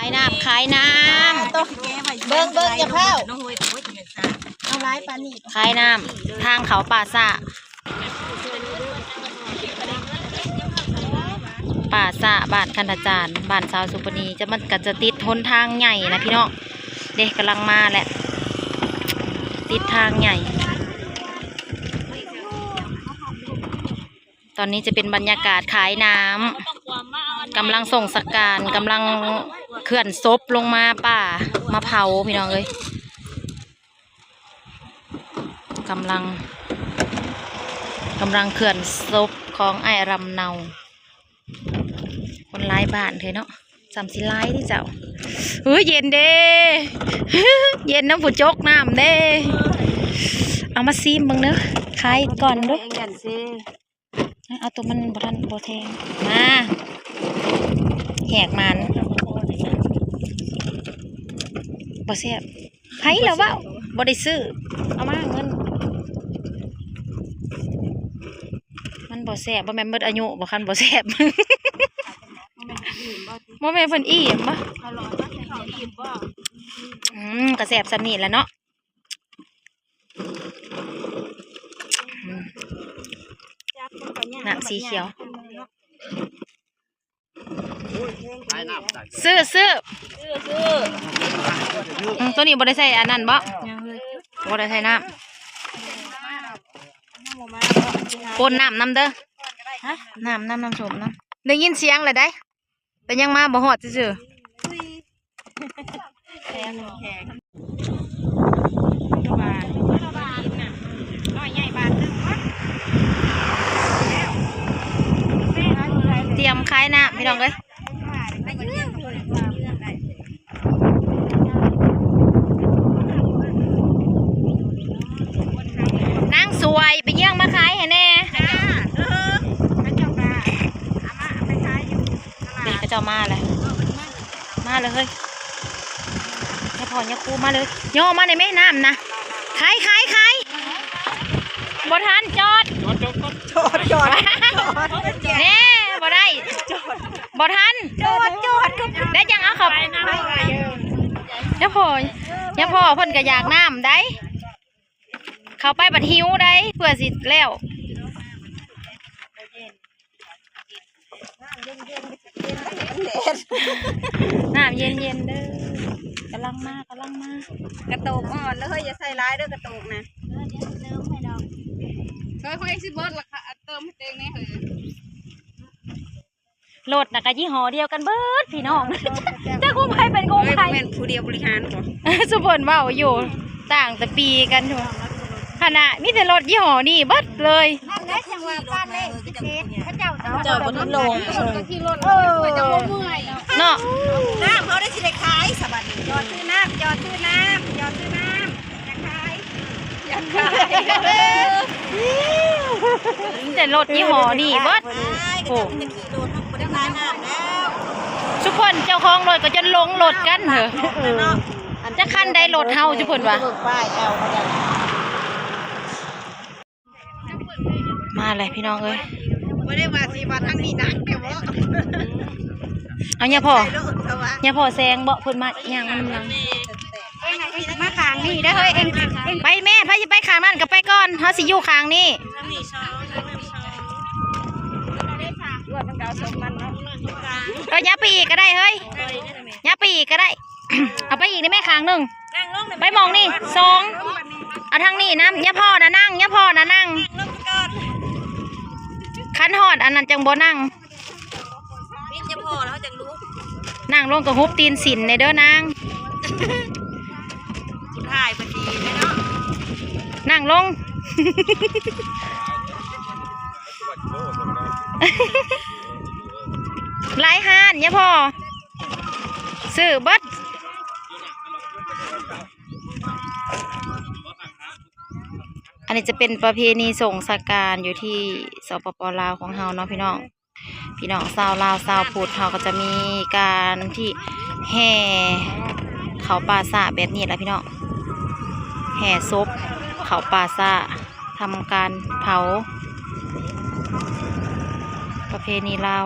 ຂາຍນ້ຳ ຂາຍນ້ຳ ເບິ່ງ ເບິ່ງ ຢ່າພ້າວ ເອົາຫຼາຍປານນີ້ ຂາຍນ້ຳ ທາງເຂົ້າປ່າຊ້າ ປ່າຊ້າ ບ້ານຄັນທະຈານ ບ້ານສາວສຸປະນີ ຈະ ມັນກະຈະຕິດຫົນທາງໃຫຍ່ນະພີ່ນ້ອງ ເດ້ ກຳລັງມາແຫຼະ ຕິດທາງໃຫຍ່. ຕອນນີ້ຈະເປັນບັນຍາກາດຂາຍນ້ຳ ກຳລັງສົ່ງສະການ ກຳລັງເຄື່ອນສົບລົງມາປ່າ ມາເຜົາ ພີ່ນ້ອງເອີຍ ກຳລັງ ກຳລັງເຄື່ອນສົບຂອງອ້າຍລຳເນົາ. ຄົນຫຼາຍບ້ານແທ້ເນາະ ສ່ຳຊິຫຼາຍເດ້ເຈົ້າ. ເຮີ້ຍ ເຢັນເດ້ ເຢັນນຳຜູ້ຈົກນ້ຳເດ້. ເອົາມາຊີມເບິ່ງເດີ ຂາຍກ່ອນເດີ. ເອົາໂຕມັນບໍ່ທັນ ບໍ່ແທງ ມາ ແຫກມັນ ບໍ່ແຊບ. ໃຜລະເວົ້າ ບໍ່ໄດ້ຊື້ ເອົາມາເງິນ ມັນບໍ່ແຊບ. ບໍ່ແມ່ນໝົດອາຍຸບໍ່ ຄັນບໍ່ແຊບ ບໍ່ແມ່ນເພິ່ນອີ່ມບໍ່? ອືມ ກະແຊບສ່ຳນີ້ແຫຼະເນາະ. ອືມ ນ້ຳສີຂຽວ ຊື້ ຊື້ ອືມ ໂຕນີ້ບໍ່ໄດ້ໃສ່ອັນນັ້ນບໍ່? ຍັງເລີຍ ບໍ່ໄດ້ໃສ່ນ້ຳ ປົນນ້ຳນຳເດີ. ຮະ? ນ້ຳ ນ້ຳ ນ້ຳສົ້ມນຳ ໄດ້ຍິນສຽງແລ້ວໃດ. ແຕ່ຍັງມາບໍ່ຮອດຊື່ໆ. ຕຽມຂາຍນ້ຳ ພີ່ນ້ອງເອີຍ. ນາງສວຍ ໄປເຍືອງມາຂາຍໃຫ້ແດ່. ນີ້ເຂົາເຈົ້າມາແລ້ວ ມາເລີຍເຮີ້ຍ ຢ່າພໍ້ຢ່າຄູ ມາເລີຍ ຍໍມາໄດ້ແມະ ນ້ຳນະ. ຂາຍ ຂາຍ ຂາຍ ບໍ່ທັນ ຈອດ ຈອດ ຈອດ ແນ່ ບໍ່ໄດ້ ບໍ່ທັນ ຈອດ ຈອດ ແລ້ວຈັ່ງເອົາເຂົ້າ ຢ່າພໍ້ ຢ່າພໍ້ ເພິ່ນກະຢາກນ້ຳໃດ. ເຂົ້າໄປບັດຫິວໃດ ເພື່ອຊິແລ້ວ ນ້ຳເຢັນໆເດີ. ກຳລັງມາ ກຳລັງມາ ກະໂຕກອ່ອນເດີເຮີ້ຍ ຢ່າໃສ່ຫຼາຍເດີກະໂຕກນະ. ເຮີ້ຍ ເຮົາເອງຊິເບິດລະ ເຕີມໃຫ້ເຕັມແດ່ເຮີ້ຍ. ລົດນະກະຍີ່ຫໍ້ດຽວກັນເບິດພີ່ນ້ອງ ຈັກຂອງໃຜເປັນຂອງໃຜ. ແມ່ນຜູ້ດຽວບໍລິຫານບໍ່? ຊຸມເພິ່ນເວົ້າຢູ່ ຕ່າງແຕ່ປີກັນພຸ້ນ ຫັ້ນນະ ມີແຕ່ລົດຍີ່ຫໍ້ນີ້ເບິດເລີຍ. ນັ້ນແຫຼະ ຈັ່ງວ່າບ້ານເລກສິບເອັດ ເຂົາເຈົ້າ ເຈົ້າບໍ່ທັນລົງ ເອີ ເນາະ ນ້ຳເຮົາໄດ້ຊິໄດ້ຂາຍສະບັດນີ້. ຈອດຊື້ນ້ຳ ຈອດຊື້ນ້ຳ ຈອດຊື້ນ້ຳ ຢາກຂາຍ ຢາກຂາຍ ມີແຕ່ລົດຍີ່ຫໍ້ນີ້ເບິດ. ໂອ້ ຊຸມເພິ່ນເຈົ້າຂອງລົດກະຈົນຫຼົງລົດກັນເຮີ້ຍ ຈັກຄັນໃດລົດເຮົາ ຊຸມເພິ່ນວ່າ. ມາແລ້ວພີ່ນ້ອງເອີຍ ບໍ່ໄດ້ວ່າຊິວ່າທາງນີ້ໜັກແທ້ບໍ່. ເອົາ ຍ່າພໍ່ ຍ່າພໍ່ແຊງເບາະ ເພິ່ນມາຍ່າງນຳຫຼັງ. ມາຂ້າງນີ້ເດີເຮີ້ຍ ເອງ ເອງ ໄປແມ່ ໃຜຊິໄປຂ້າງນັ້ນກະໄປກ່ອນ ເຮົາຊິຢູ່ຂ້າງນີ້. ເອີ ຫຍັບໄປອີກກະໄດ້ເຮີ້ຍ ຫຍັບໄປອີກກະໄດ້. ເອົາໄປອີກໄດ້ແມ່ ຂ້າງໜຶ່ງ ໄປໝ່ອງນີ້ສອງ ເອົາທາງນີ້ນຳ. ຍ່າພໍ່ນະນັ່ງ ຍ່າພໍ່ນະນັ່ງ ຄັນຮອດອັນນັ້ນຈັ່ງບໍ່ນັ່ງ. ມິດຈະພໍແລ້ວເຮົາຈັ່ງລຸກ ນັ່ງລົງກະຫຸບຕີນສິ້ນແດ່ເດີນາງ. ຜູ້ຖ່າຍເພິ່ນດີເນາະ ນັ່ງລົງ. ຫຼາຍຮ້ານຍາພໍ່ ຊື້ເບິດ. ອັນນີ້ຈະເປັນປະເພນີສົ່ງສະການຢູ່ທີ່ ສປປ ລາວ ຂອງເຮົາເນາະພີ່ນ້ອງ. ພີ່ນ້ອງຊາວລາວ ຊາວພຸດ ເຮົາກໍຈະມີການທີ່ແຫ່ເຂົ້າປ່າຊ້າແບບນີ້ແຫຼະພີ່ນ້ອງ ແຫ່ສົບເຂົ້າປ່າຊ້າ ທຳການເຜົາ ປະເພນີລາວ.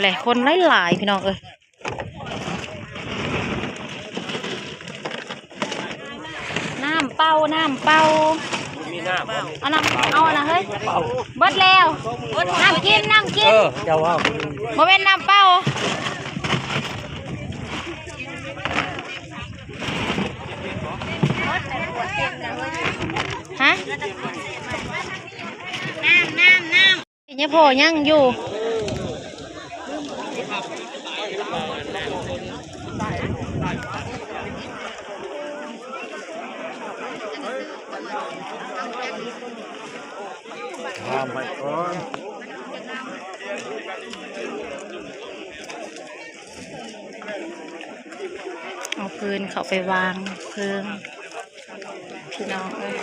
ແຫຼະ ຄົນຫຼາຍໆ ພີ່ນ້ອງເອີຍ. ນ້ຳເປົ່າ ນ້ຳເປົ່າ ມີນ້ຳ ເອົານ້ຳ ເອົາອັນນັ້ນເຮີ້ຍ ເປົ່າ ເບິດແລ້ວ ນ້ຳກິນ ນ້ຳກິນ ເອີ ເຈົ້າເວົ້າ ບໍ່ແມ່ນນ້ຳເປົ່າ ຮະ ນ້ຳ ນ້ຳ ນ້ຳ. ຍັງພໍຍັງຢູ່ ເອົາຟືນເຂົ້າໄປວາງເພີງ. ພີ່ນ້ອງເອີຍ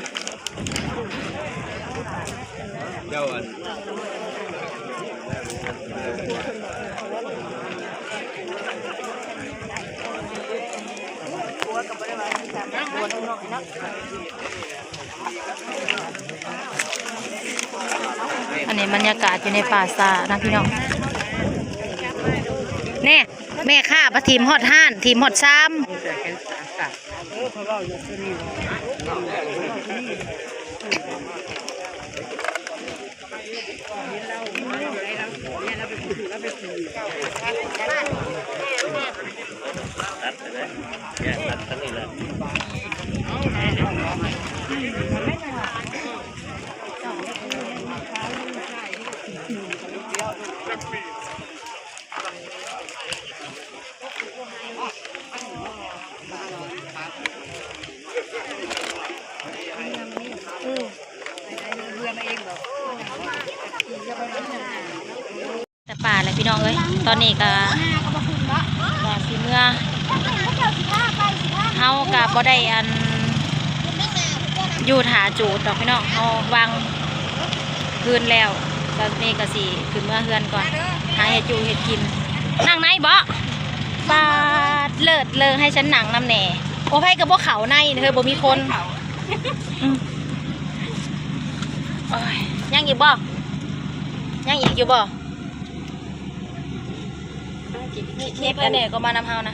ເຈົ້າອັນ ອັນນີ້ບັນຍາກາດຢູ່ໃນປ່າຊ້ານະພີ່ນ້ອງ ແນ່ ແມ່ຄ້າປະຖິ້ມຮອດຮ້ານ ຖິ້ມຮອດຊາມ. ແຕ່ປ່າແຫຼະພີ່ນ້ອງເອີຍ ຕອນນີ້ກະ ກະຊິເມືອ ເຮົາກະບໍ່ໄດ້ອັນ ຢູ່ຖ້າຈູດດອກພີ່ນ້ອງ ເຮົາວາງ ຄືນແລ້ວ ຕອນນີ້ກະຊິຂຶ້ນເມືອເຮືອນກ່ອນ ຫາເຮັດຢູ່ເຮັດກິນ. ນັ່ງໃນບໍ? ປາດ ເລີດເລີ ໃຫ້ສັນນັ່ງນຳແດ່. ໂອ້ ໃຜກະບໍ່ເຂົ້າໃນເຮີ້ຍ ບໍ່ມີຄົນ. ອືມ ໂອ້ຍ ຍັງອີກບໍ? ຍັງອີກຢູ່ບໍ? ຂີ້ເຂັບ ແນ່ກໍມານຳເຮົານະ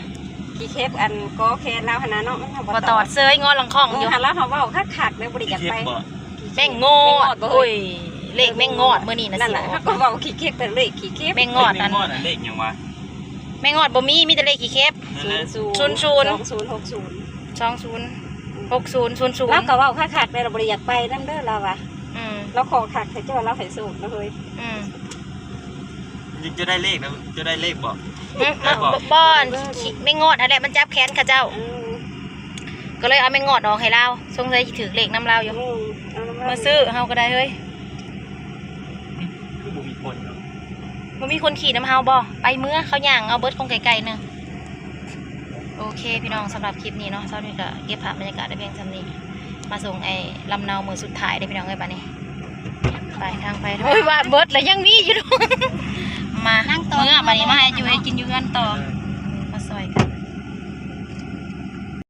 ຂີ້ເຂັບ ອັນກໍແຂນລາວຫັ້ນນະເນາະ ມັນບໍ່ຕອດ ເຊີຍງໍຫຼັງຂ້ອງຢູ່ ເອີ ຫັ້ນລະ ເຮົາເວົ້າຄັກໆ ແລ້ວບໍ່ໄດ້ຢາກໄປ. ແມ່ງອດ ໂອ້ຍ ເລກແມ່ງອດມື້ນີ້ນະ ນັ້ນແຫຼະ ຊິອອກ ເຮົາກໍເວົ້າຂີ້ເຂັບ ເປັນເລກຂີ້ເຂັບ ແມ່ງອດ ອັນ ແມ່ງອດ ອັນເລກຫຍັງວະ? ແມ່ງອດບໍ່ມີ ມີແຕ່ເລກຂີ້ເຂັບ ແມ່ນແຫຼະ ສູນສູນ ສອງສູນ ຫົກສູນ ສອງສູນ ຫົກສູນ ສູນສູນ ລາວກໍເວົ້າຄັກໆ ແຕ່ລາວບໍ່ໄດ້ຢາກໄປນຳເດີ ລາວວ່າ ອືມ ລາວຂໍຄັກແທ້ ເຈົ້າວ່າລາວໃຫ້ໂຊກນະເຮີ້ຍ. ອືມ ເຈົ້າໄດ້ເລກນະ ເຈົ້າໄດ້ເລກບໍ່? ອືມ ໄດ້ບໍ່? ບໍ່ ແມ່ງອດຫັ້ນແຫຼະ ມັນຈັບແຂນເຂົາເຈົ້າ ອືມ ກໍເລີຍເອົາແມ່ງອດອອກໃຫ້ລາວ ສົງໄສຊິຖືກເລກນຳລາວຢູ່ ອືມ ເອົານຳລາວ ມາຊື້ເຮົາກໍໄດ້ເຮີ້ຍ. ຄືບໍ່ມີຄົນເນາະ ບໍ່ມີຄົນຂີ່ນຳເຮົາບໍ່? ໄປເມືອ ເຂົາຍ່າງເອົາເບິດ ຄົງໃກ້ໆ ໜຶ່ງ. ໂອເຄພີ່ນ້ອງ ສຳລັບຄລິບນີ້ເນາະ ສາວນຸ້ຍກະເກັບພາບບັນຍາກາດໄດ້ພຽງສ່ຳນີ້ ມາສົ່ງໄອ້ລຳເນົາມື້ສຸດທ້າຍເດ້ພີ່ນ້ອງເອີຍ. ບາດນີ້ໄປທາງໄປ ໂອ້ຍ ວ່າເບິດແລ້ວ ຍັງມີຢູ່ ມາ ເມືອ ບາດນີ້ມາເຮັດຢູ່ເຮັດກິນຢູ່ເຮືອນຕໍ່.